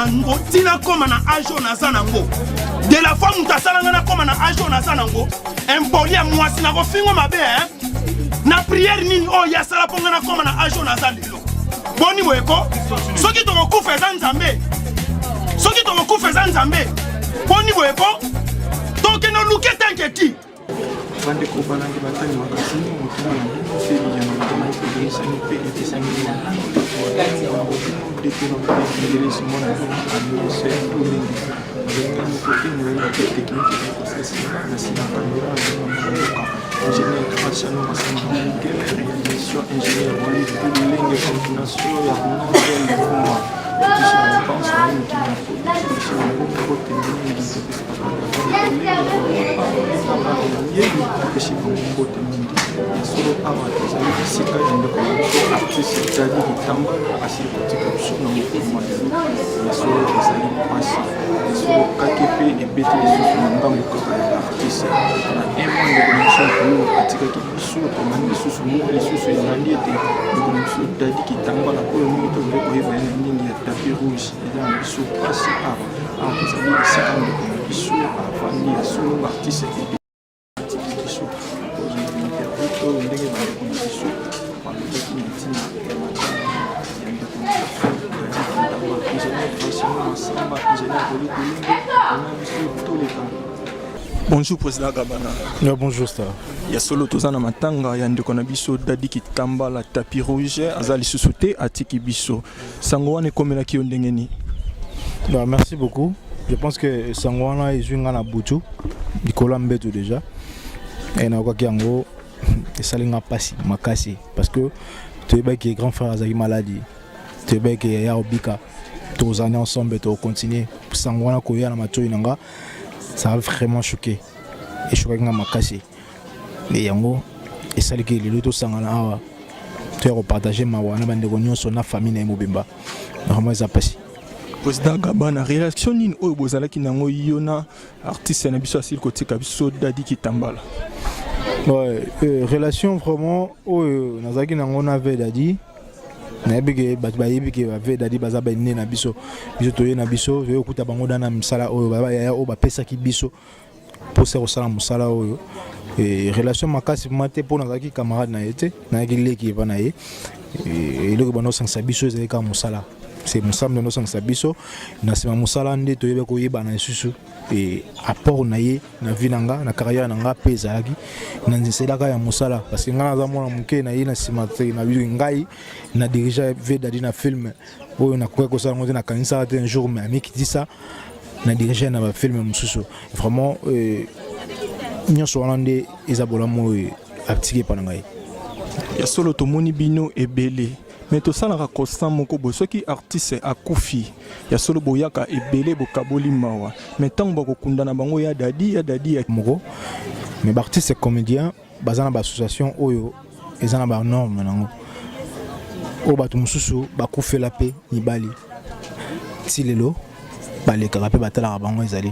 nango ntina koma na age oyo naza nango. De la fois moto asala nga nakoma na age oyo naza nango, impoli ya mwasi, nakofingo mabe hein? Na priere nini oyo ye asala mpo nga nakoma na age oyo naza lelo? Boni boye ko? Soki tokokufa eza Nzambe, soki tokokufa eza Nzambe. Boni boye ko? Tokende oluke tanketi. Bandeko balandi batali makasini, motuna na bino se biyano na epelisami mpe epesami dependelesi mwana bino amilese tolengi ndenge moko te moyeba te technique ekosasinga na nsima kamera na mwana mboka ingénieur Graciano Masamba Miguel, réalisation ingénieur Walid Lulenge, coordination ya Nobel Vuma. Topesi bango banso na mokili ya poto, topesi bango mbote mingi, topesi topesi bango mbote mingi. Ya solo, awa tozali esika ya ndeko na biso artiste Dadi Kitambala, asili kotika biso na mokolo mwa lelo. Ya solo, ezali mpasi. Ya solo, kake mpe ebeti lisusu na ngambo kaka ya baartiste. Na un mois ndeko na biso Mpulu atikaki biso, tolandi lisusu mwa lisusu elandi ete ndeko na biso Dadi Kitambala, oyo mingi tozali koyeba ye na ndenge ya tapis rouge. Eza na biso mpasi. Awa awa tozali esika ndeko na biso avandi. Ya solo, baartiste ebele atiki biso. Kozwa interview oyo ndenge bandeko na biso balobaki na ntina ya matanga ya ndeko na biso Dadi Kitambala. Ingénieur Graciano Masamba, ingénieur Roli Kolenge na biso, toleka. Bonjour président Gabana. Yeah, bonjour star. Ya solo, toza na matanga ya ndeko na biso Dadi Kitambala, tapis rouge, aza lisusu te, atiki biso. Sango wana ekomelaki yo ndenge nini? Bah, merci beaucoup. Je pense que sango wana ezwi nga na butu, likolo ya mbeto déjà. E nayokaki yango, esali nga mpasi makasi parce que toyebaki grand frère azalaki maladi, toyebaki yaya obika, tozali ensemble, tokocontinue. Sango wana koya na matoi na nga, ça a vraiment choqué, eshokaki nga makasi. E yango esaliki lelo tosangana awa, toya kopartage mawa na bandeko nyonso na famille na ye mobimba. Vraiment eza mpasi. Président Gabana, réaction nini oyo bozalaki nango, yo na artiste na biso asili kotika biso, Dadi Kitambala? Ouais, relation vraiment oyo nazalaki nango na ve Dadi, nayebi ke bato bayebi ke bave Dadi baza bene na biso. Biso toye na biso, toye kokuta bango da na misala oyo yaya oyo bapesaki biso mposa kosala mosala oyo. E, relation makasi ma te mpo nazalaki camarade na ye te, nayaki leki epa na ye. Eloko banda osangisa biso ezali kaka mosala, c'est mosala nde osangisa biso. Na nsima mosala nde toyebi koyebana lisusu. E apport na ye na vie na nga, na carrière na nga mpe ezalaki na nzelaka ya mosala, parce que ngai naza mwana moke na ye na nsima te. Na ngai na dirige ve Dadi na film oyo nakoki kosala yango te, nakanisaka te un jour, mais amikitisa na dirige na bafilm mosusu. Vraiment nyonso wana nde eza bolamu oyo atiki epa na ngai. Ya solo, tomoni bino ebele, me tosalaka constat moko boye: soki artiste akufi, ya solo boyaka ebele, bokaboli mawa, me ntango bakokunda na bango ya Dadi, ya Dadi ya moko. Mais baartiste comédien baza na baassociation oyo eza na banorme nango, oyo bato mosusu bakufela mpe mibali ti lelo balekaka mpe batalaka bango. Ezali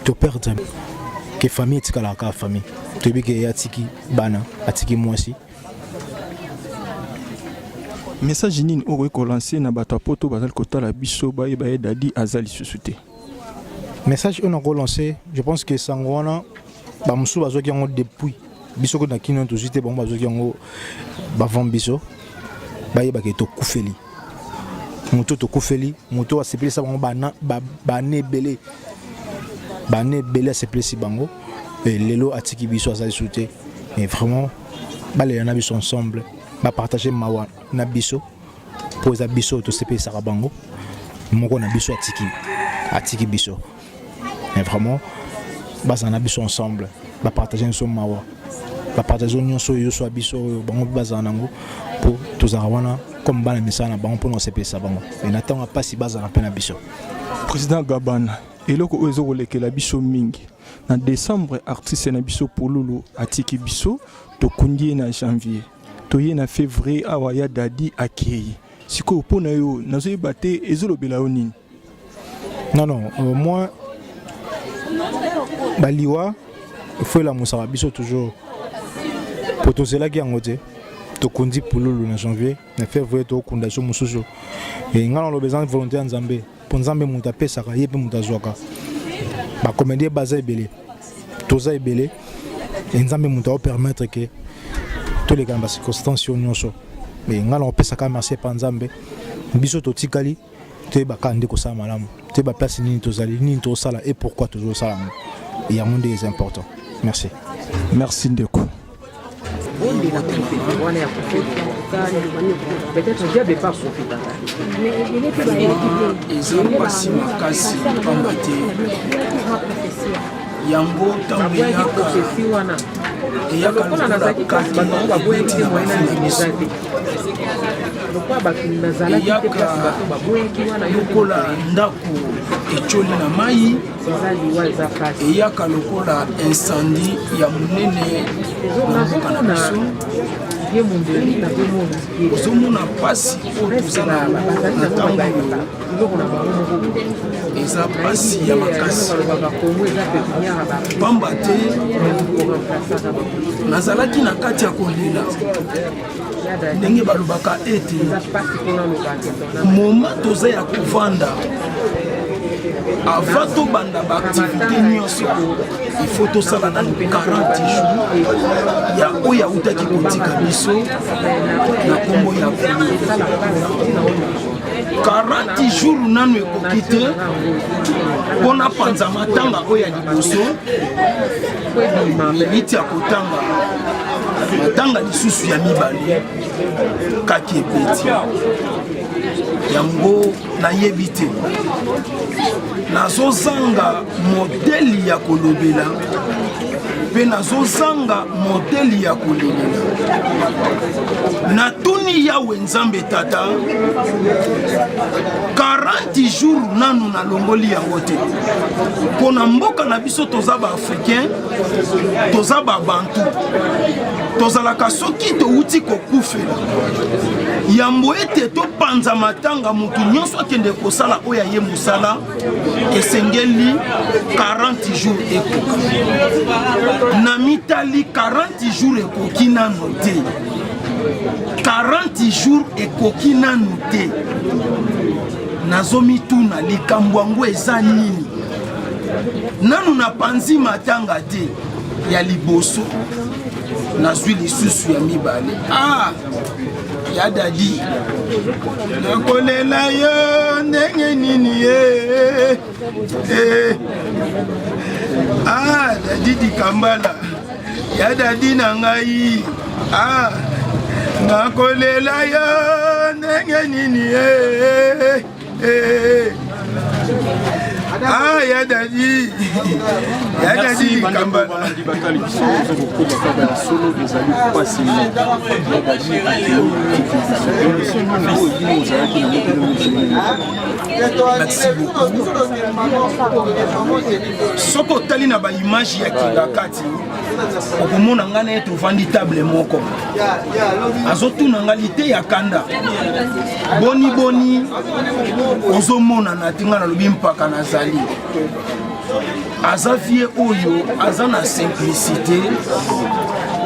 toperdre ke famille etikalaka kaka famille. Toyebi ke ye atiki bana, atiki mwasi. Message nini okoki kolancer na bato ya poto bazali kotala biso, bayeba ye Dadi aza lisusu te? Message oyo nakolancer, je pense que sango wana bamosusu bazwaki yango depuis biso ko na kino tozwi te, bango bazwaki yango bavant biso. Bayebaka tokufeli moto, tokufeli moto asepelisa bango bana ebele, bana ebele asepelisi bango. Lelo atiki biso, aza lisusu te, mais vraiment balela na biso ensemble, bapartage mawa na biso, mpo eza biso tosepelisaka bango. Moko na biso atiki, atiki biso, mais vraiment bazala na biso ensemble, bapartage biso mawa, bapartage nyonso oyo nyonso ya biso oyo bango mpe bazala nango, mpo tozalaka wana comme bana misala na bango mpona kosepelisa bango. Me na ntango ya mpasi bazala mpe na biso. Président Gabana, eloko oyo ezokolekela biso mingi, na décembre artiste na biso Pululu atiki biso, tokundi ye na janvier, toye na février awa ya Dadi akei. Sikoyo mpo na yo, nazoyeba te ezolobela yo nini? Non, moi baliwa efo elamusaka biso toujours, po tozelaki yango te. Tokundi Pululu na janvier, na février tokunda so mosusu. E ngai naloba eza volonté ya Nzambe, mpo Nzambe moto apesaka, ye mpe moto azwaka. Bacomédien baza ebele, toza ebele, e Nzambe moto aopermettre ke toleka na bacirconstance oyo nyonso. Me ngai nakopesaka merci epa Nzambe. Biso totikali toyebaka nde kosala malamu, toyeba place nini tozali, nini tozosala et pourquoi tozosala yango. Yango nde eza important. Merci. Merci ndeko. Eza mpasi makasi, pamba te yango ntango eyaka, eyaka lokola kake ebeti na bavi na biso, eyaka lokola ndako etioli na mai, eyaka lokola incendie ya monene na mboka na biso. Ozomona mpasi oyo toza na yango na ntango oyo, eza mpasi ya makasi, pamba te nazalaki na kati ya kolela ndenge balobaka ete moma toza ya kovanda. Avant tobanda baaktivité nyonso, il faut tosala nanu 40 jours ya oyo autaki kotika biso na nkombo ya 40 jours. Nanu ekoki te mpo napanza matanga oyo ya liboso. Miniti ya kotanga matanga lisusu ya mibale, kaki ebeti yango. Nayebi te, nazozanga modele ya kolobela mpe nazozanga modele ya kolelela. Natuni Yawe Nzambe Tata, 40 jours nanu nalongoli yango te, mpo na mboka na biso toza baafricain, toza babantu, tozalaka soki towuti kokufela, yambo ete topanza matanga, motu nyonso akende kosala oyo aye mosala, esengeli 40 jours ekoka. Na mitali, 40 jours ekoki nano te, 40 jours ekoki nano te. Nazomituna likambo yango eza nini. Nanu napanzi matanga te ya liboso, nazwi lisusu ya mibale. Ah, ya Dadi, nakolela yo ndenge nini ye eh. Ah, Dadi Dikambala, ya Dadi na ngai, ah, nakolela yo ndenge nini ye eh. Ah, ya Dadi, ya Dadi Dikambala. Balandi batali biso, oza kokoba kaka ya solo, ezali mpasi. Ya Dadi akei biso, nini oyo bino ozalaki nango bino mozali? Merci beaucoup. Soki otali na baimage ya Kingakati, okomona ngai na ye tovandi table moko, azotuna ngai lite ya kanda, boni boni ozomonana te? Ngai nalobi mpaka nazali. Aza vie oyo aza na simplicité.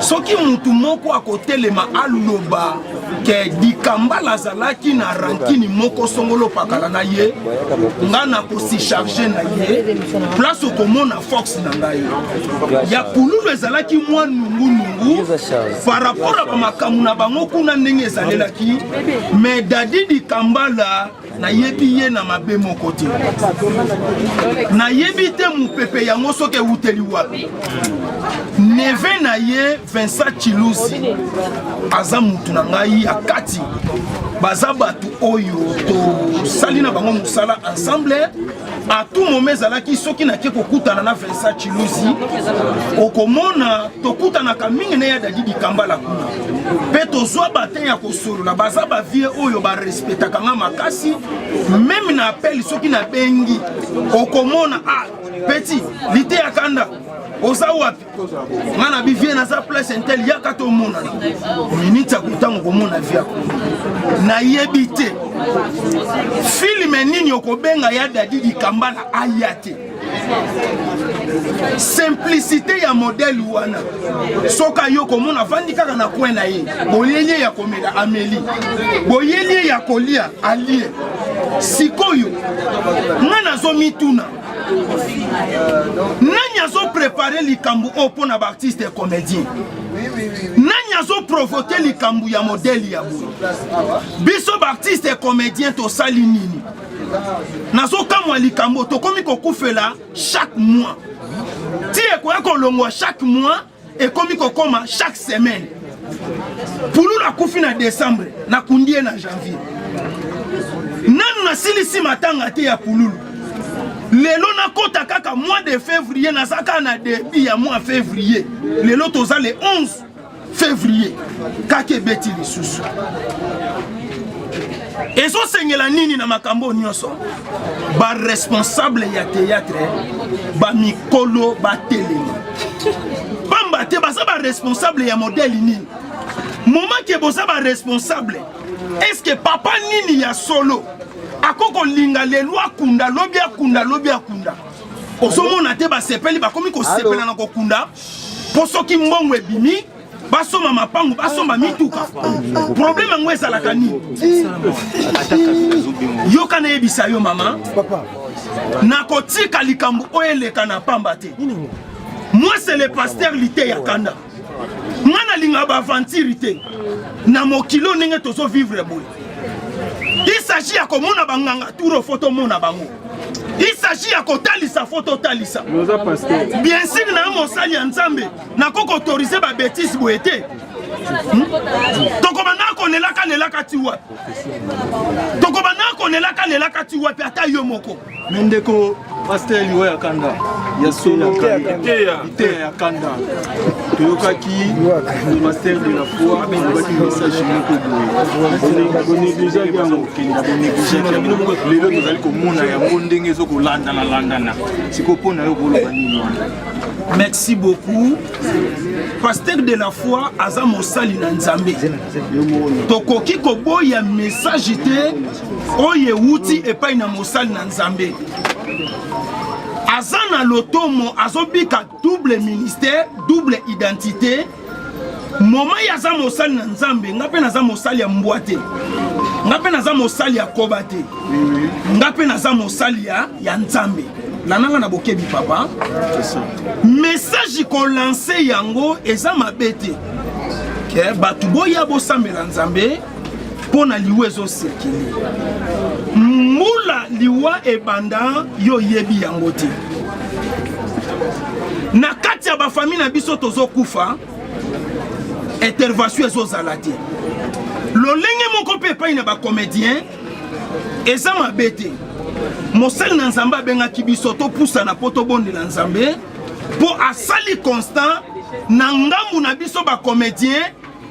Soki mutu moko akotelema aloba ke Dikambala azalaki na rankini moko songolo pakala na ye, nga nakosi charge na ye place. Okomona force na ngai ya Pululu ezalaki mwa nungunungu par rapport ya bamakambo na bango kuna ndenge ezalelaki. Mais Dadi Dikambala, nayebi ye na mabe moko te. Nayebi te mopepe yango soki ewuteli wapi. Neveu na ye Vincent Chilusi aza mutu na ngai ya kati, baza bato oyo tosali na bango mosala ensemble. À tout moment ezalaki soki nake kokutana na Vincent Chilusi, okomona tokutanaka mingi na ya Dadi Dikambala kuna mpe tozwa batin ya kosolola. Baza bavie oyo barespectaka nga makasi. Même na appel, soki nabengi, okomona: "Ah, petit lite ya kanda, oza wapi?" Nga na bivie naza place un tel, yaka tomonana. Minute ya kotango komona vie nayebi te filme nini okobenga ya Dadi Dikambala aya te. Simplicité ya modèle wana, soki ayo komona avandi kaka na coin na ye, boyeli ye ya komela ameli, boyeli ye ya kolia alie. Sikoyo nga nazomituna, nani azoprepare likambo oyo mpo na baartiste ya comédien? Nani azoprovoke likambo ya modele ya boye? Biso baartiste ya comédien tosali nini? Nazokamwa likambo tokomi kokufela chaque mois, ti ekoya kolongwa chaque mois, ekomi kokoma chaque semaine. Pululu akufi na décembre, nakundi ye na janvier. Nanu nasilisi matanga te ya Pululu, lelo nakota kaka mois de février. Naza kaka na début ya mois février, lelo toza le 11 février, kaka ebeti lisusu. Ezosengela nini na makambo nyonso? Baresponsable ya théâtre, bamikolo batelema, pamba te baza baresponsable ya modèle nini? Moment ke boza baresponsable, est-ce papa nini ya solo ako kolinga lelo akunda, lobi akunda, lobi akunda? Ozomona te basepeli, bakomi kosepela na kokunda, mpo soki mbongo ebimi, basomba mapangu, basomba mituka. Problème yango ezalaka nini? Yoka, nayebisa yo mama, nakotika likambo oyo eleka na pamba te. Moi, c'est le pasteur Lite ya Kanda. Nga nalinga baaventure te na mokili oyo. Ndenge tozovivre boye, il s'agit ya komona banganga turo, fo tomona bango. Il s'agit ya kotalisa, fo totalisa. Bien sûr, na mosali ya Nzambe, nakoki autoriser babêtises boye te. Tokobanda kolelaka lelaka ti wapi? Tokobanda kolelaka lelaka ti wapi? Ata yo moko. Me ndeko pasteur Liwa ya Kanda, ya solo, Liteya ya Kanda, toyokaki pasteur de la foi alobaki message moko boye, bonégligeaki yango, bonégligeaki yango. Lelo tozali komona yango ndenge ezokolandana landana. Sikoyo mpo na yo, koloba nini wana? Merci beaucoup. Pasteur de la foi aza mosali na Nzambe. Tokoki koboya message te oyo ewuti epai na mosali na Nzambe. Aza na lotomo, azobika double ministère, double identité. Moma ye aza mosali na Nzambe, nga mpe naza mosali ya mbwa te, nga mpe naza mosali ya koba te, nga mpe naza mosali ya Nzambe. Landanga na bokebi, papa. Message kolancer yango eza mabe te, ke bato boya bosambela Nzambe mpo na liwa ezocirculer. Mbula liwa ebanda, yo oyebi yango te. Na kati ya bafamille na biso tozokufa, intervention ezozala te. Lolenge moko mpe epai na bacomédien, eza mabe te. Mosali na Nzambe abengaki biso topusana mpo tobondela Nzambe, mpo asali constat na ngambu na biso bacomédien,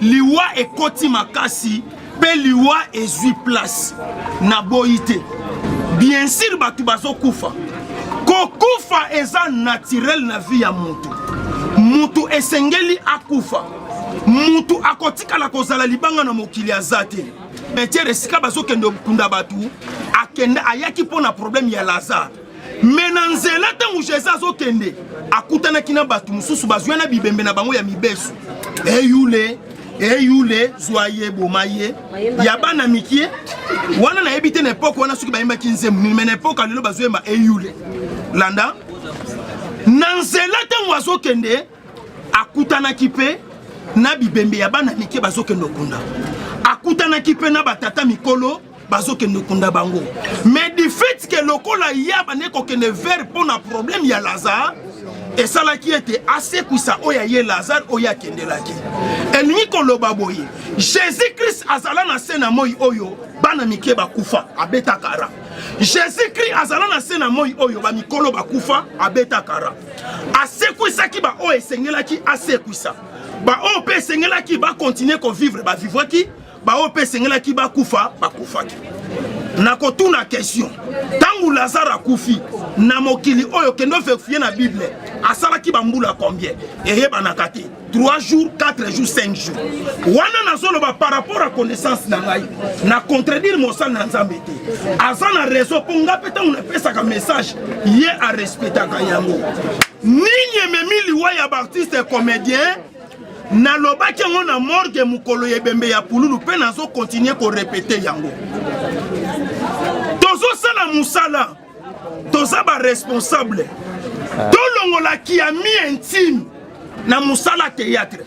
liwa ekoti makasi mpe liwa ezwi place. Naboyi te, bien sûr bato bazokufa. Kokufa eza naturel na vie ya mutu. Mutu esengeli akufa, mutu akotikala kozala libanga na mokili aza te. Cimetière esika bazokende kunda bato, akende, ayaki mpo na problème ya Lazare. Me na nzela, ntango Jésus azokende, akutanaki na bato mosusu bazwa na bibembe na bango ya mibesu, eyule eyule, zwa ye, boma ye, ya bana mikie wana. Nayebi te na époque wana soki bayembaki nzembo nini, me na époque lelo bazoyemba eyule. Landa, na nzela ntango azokende, akutanaki mpe na bibembe ya bana mike bazokende okunda, akutanaki mpe na batata mikolo bazokende okunda bango. Mais du fait ke lokola ya bande kokende vers mpo na problème ya Lazare, esalaki ete asekwisa oyo aye Lazare oyo akendelaki. Elingi koloba boye, Jésus Christ azala na se na moi oyo bana mike bakufa, abeta kara. Jésus Christ azala na se na moi oyo bamikolo bakufa, abeta kara. Asekwisaki baoyo esengelaki asekwisa, baoyo mpe esengelaki bacontinuer kovivre bavivwaki, baoyo mpe esengelaki bakufa bakufaki. Nakotuna question: ntango Lazare akufi na mokili oyo, kende ovérifier na Bible. Asalaki bambula combien? Eyebanaka te. 3 jours, 4 jours, 5 jours. Wana nazoloba par rapport à connaissance na ngai, na contredire mosali na Nzambe te. Aza na raison mpo nga mpe ntango napesaka message ye arespectaka yango. Nini ememi liwa ya baartiste comédien? Nalobaki yango na morgue mokolo ya ebembe ya Pululu, mpe nazokontinue korepete yango. Tozosala mosala, toza baresponsable, tolongola kiami intime na mosala théâtre.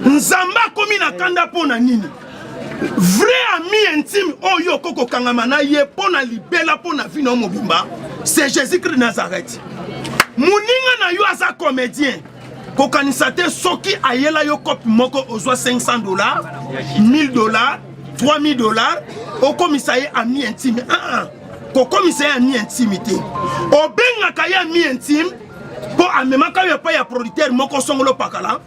Nzambe akomi na kanda mpo na nini? Vrai ami intime oyo okoki kokangama na ye mpo na libela, mpo na vie na yo mobimba, c'est Jésus Christ Nazareth. Moninga na yo aza comédien, kokanisa te soki ayela yo kope moko ozwa $500, $1000, $3000, okomisa ye ami intime. Ah, ah. Kokomisa ye ami intime te. Obengaka ye ami intime mpo amemaka yo epai ya producteur moko songolo pakala,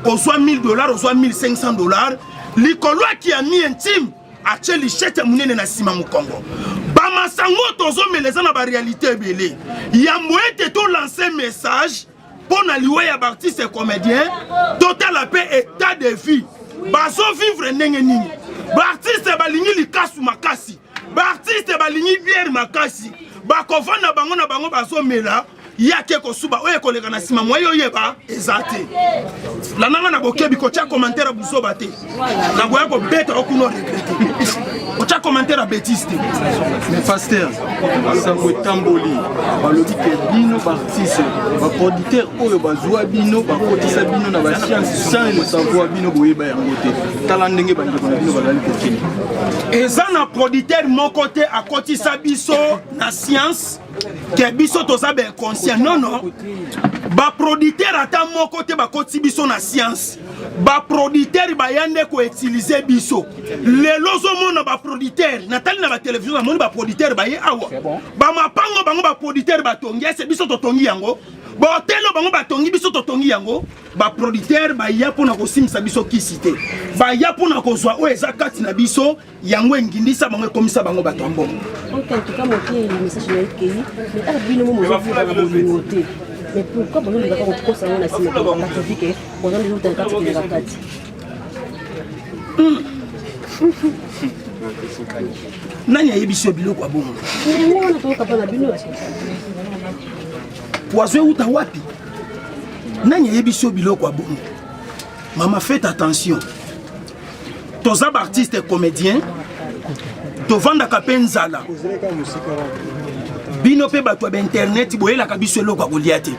ozwa $1000, ozwa $1500. Likolo aki ami intime atie lichete monene na nsima mokongo. Bamasango tozomela eza na baréalité ebele. Yambo ete tolance message mpo na liwa ya baartiste comédien, totala mpe état de vie bazovivre ndenge nini. Baartiste balingi likasu makasi, baartiste balingi biere makasi, bakovanda bango na bango bazomela yake kosuba oyo ekoleka na nsima mwa yo oyeba eza te. Landanga na bokebi, kotya commentaire ya buzoba te, nakoya kobeta okuna regrete. Kotya commentaire ya bétise te. Mais pasteur, sango etamboli, balobi ke bino baartiste, baproducteur oyo bazwa bino, bakotisa bino na bascience sans le savoir. Bino boyeba yango te. Tala ndenge bandeko na bino bazali kokende. Eza na producteur moko te akotisa biso na science ke biso toza bainconscient. Non, non, baproducteur ata moko te bakotisi biso na science. Baproducteur baya nde koutilize biso. Lelo ozomona baproducteur, natali na batelevizio, namoni baproducteur baye awa, bamapango bango baproducteur batongi, ese biso totongi yango? Bahotelo bango batongi, biso totongi yango? Baproducteur baya mpona kosimisa biso kisi te, baya mpona kozwa oyo eza kati na biso. Yango engindisa bango, ekomisa bango bato ya mbongo. Ok, en tout cas, moke message na ekei, mais ata bino mo mozovivre na bolingo te, mais pourquoi bozolingaka kokosa yango na nsima kati vi ke boza nde uta na kati kinga kati? Nani ayebisi yo biloko ya bongo? Yango wana toyoka mpa na bino. Poison euta wapi? Nani ayebisi yo biloko ya bongo? Mama, faites attention. Toza baartiste comédien, tovandaka mpe nzala. Bino mpe bato ya bainternet boyelaka biso eloko ya kolia te,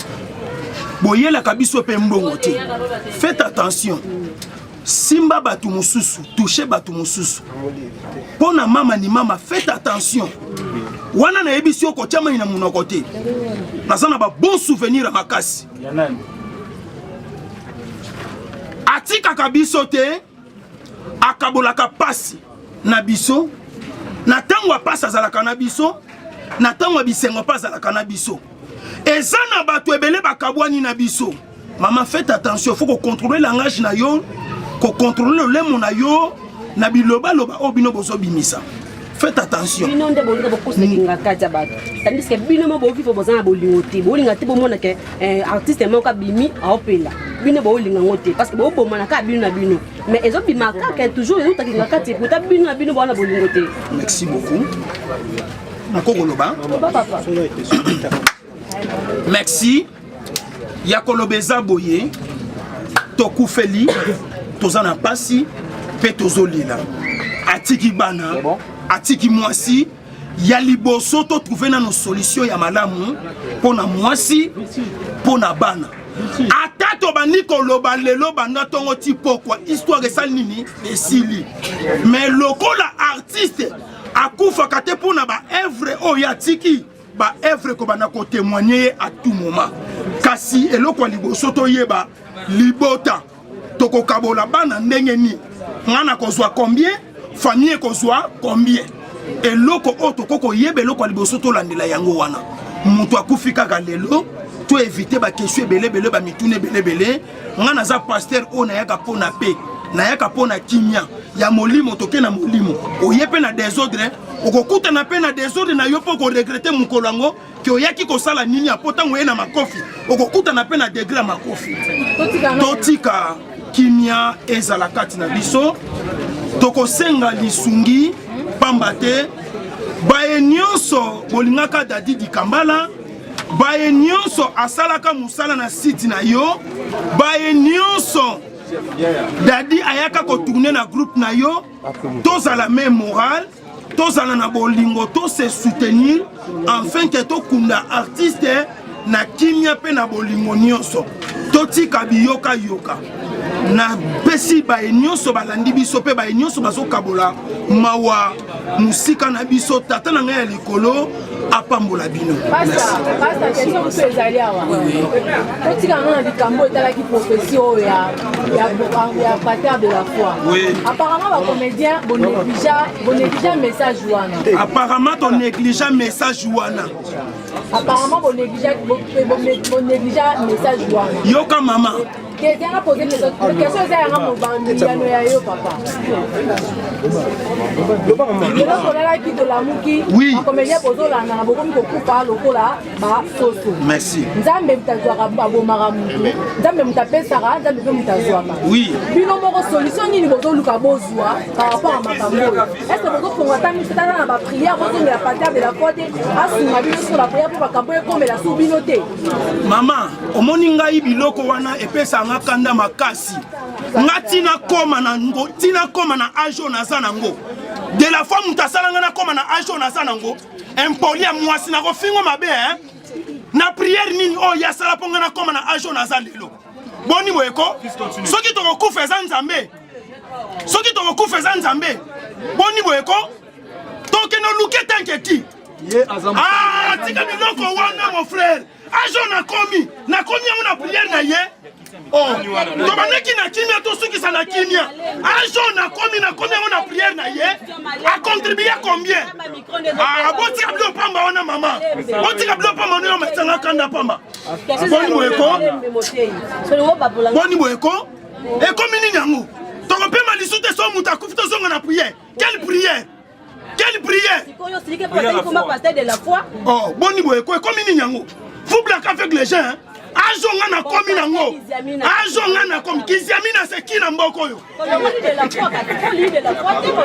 boyelaka biso mpe mbongo te. Faites attention. Simba bato mosusu, touche bato mosusu mpo na mama ni mama. Faites attention. Wana nayebisi yo, kotia mai na monoko te. Naza na babon souvenir ya makasi. Atikaka biso te, akabolaka pasi na biso. Na ntango ya pasi azalaka na biso, na ntango ya bisengo mpe azalaka na biso. Eza na bato ebele bakabwani na biso. Mama, faites attention. Faut kocontrôle langage na yo, kocontrôle lolemo na yo na bilobaloba oyo bino bozobimisa. Faites attention. Bino nde bolinga bokosakinga kati ya bato, tandis que bino mo bovivre, boza na bolingo te. Bolinga te bomona ke artiste moko abimi aopela, bino bolinga yango te parce que bobomana kaka bino na bino, mais ezobima kaka toujours ezutakinga kati ekuta bino na bino boza na bolingo te. Merci beaucoup. Nako koloba. Loba, papa. Merci. Ya koloba eza boye: tokufeli, toza na mpasi mpe tozolela. Atiki bana, atiki mwasi. Ya liboso, totrouve nano solution ya malamu mpo na mwasi, mpo na bana. Ata tobandi koloba lelo banda ntongo ti pokwa, histoire esali nini? Esili. Mais lokola artiste akufaka te mpo na baevre oyo atiki, baevre kobanda kotémoigne ye à tout moment. Kasi eloko ya liboso, toyeba libota tokokabola bana ndenge nini, nga na kozwa combien, famille ekozwa combien. Eloko oyo tokoki koyeba, eloko ya liboso tolandela yango wana. Moto akufi kaka lelo, to évite baquestion ebelebele, bamituna ebelebele. Nga naza pasteur oyo nayaka mpo na pe nayaka mpo na kimia ya molimo. Toke na molimo, oye mpe na désordre. Okokutana mpe na desordre na yo mpo okoregrete mokolo yango ke oyaki kosala nini apo ntango oye na makofi okokutana mpe na degre ya makofi. Totika kimia ezala kati na biso, tokosenga lisungi pamba te baye nyonso bolingaka Dadi Dikambala, baye nyonso asalaka mosala na site na yo, baye nyonso Dadi ayaka kotourne na groupe na yo, tozala même moral, tozala na bolingo, to se soutenir enfin ke tokunda artiste na kimia mpe na bolingo nyonso. Totika biyokayoka. Napesi baye nyonso balandi biso mpe baye nyonso bazokabola mawa mosika na biso. Tata na ngai ya likolo apambola bino. Pasta, question mosusu ezali awa. Totika yango na likambo etalaki prophétie oyo ya pater de la foi. Oui. Apparemment bacomédien bonégligea message wana. Apparemment tonégligea message wana. Apparemment bonégligea message wana. Yoka mama. Question pose question eza yanga mobambi ya yo papa. Lelo tolalaki tolamuki bacomédien bozolanda na bokomi kokufa lokola basoso. Merci. Nzambe moto azwaka abomaka motu, Nzambe moto apesaka, Nzambe mpe moto azwaka. Oui. Bino moko solution nini bozoluka bozwa par rapport à makambo oyo? Est-ce que bozofonga ata miso tata na baprière bozongela pater de la foi te asunga bino so na baprière mpo makambo ekomela so bino te? Mama, omoni ngai biloko wana epesaka nga kanda makasi. Nga tina koma na ngo, tina koma na age oyo naza nango. De la fois moto asala nga nakoma na age oyo naza nango, impoli ya mwasi nakofingo mabe hein? Na prière nini oyo ye asala mpo nga nakoma na age oyo naza lelo? Boni boye ko? Soki tokokufa eza Nzambe. Soki tokokufa eza Nzambe. Boni boye ko? Tokende oluke tanke ti. Ah, tika biloko wana mon frère. Ajo nakomi, nakomi yango na prière na ye. Oh, tobandaki na kimia, tosukisa na kimia. Ajo nakomi, nakomi yango na prière na ye. A contribué combien? Ah, botika biloko pamba wana mama. Botika biloko pamba wana matanga kanda pamba. Boni boye ko? Boni boye ko? Ekomi nini yango? Tokopema lisu te so moto akufi tozonga na prière. Quelle prière? Quelle prière? Oh, boni boye ko ekomi nini yango? Vous blaguez avec les gens, hein? Azonga na komi nango. Azonga na komi. Kiziamina c'est qui na mboko oyo?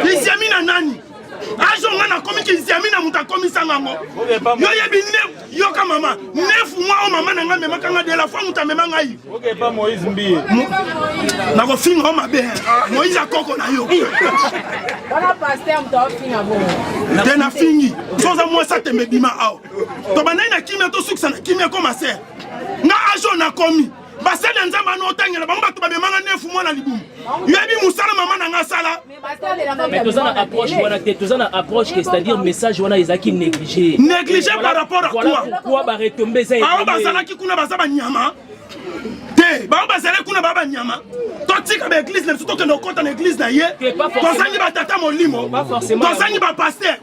Kiziamina nani? Azonga na komi kiziamina moto akomisanga yango. Yo yebi ne yoka mama. Neuf mois oyo mama na ngai amemaka ngai de la foi moto amema ngai. Nakofinga yo mabe. Moïse akoko na yo. Te nafingi. So oza mwasi atembe bima awa. Tobandaki na kimia tosukisa na kimia koma ser. Nga ajo nakomi. Basali ya Nzambe ano otangela bango bato bamemanga nefu mwana libumu. Yoyebi mosala mama na nga asala. Mais toza na approche wana te, toza na approche que c'est-à-dire message wana ezalaki négligé. Négligé par rapport à quoi? Pourquoi ba retomber eza Bao bazalaki kuna baza banyama te, bao bazalaki kuna ba banyama. Totika ba église na biso tokende kokota na église na ye. Tozangi ba tata molimo, tozangi ba pasteur,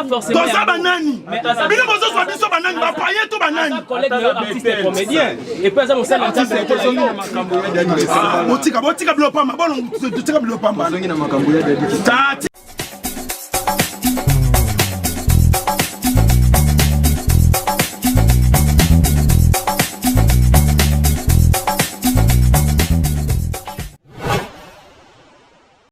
toza banani? Bino bozozwa biso banani? Ba païen to banani? Et puis aza mosali ya Nzambe. Botika, botika biloko pamba, bolongo, totika biloko pamba. Tati.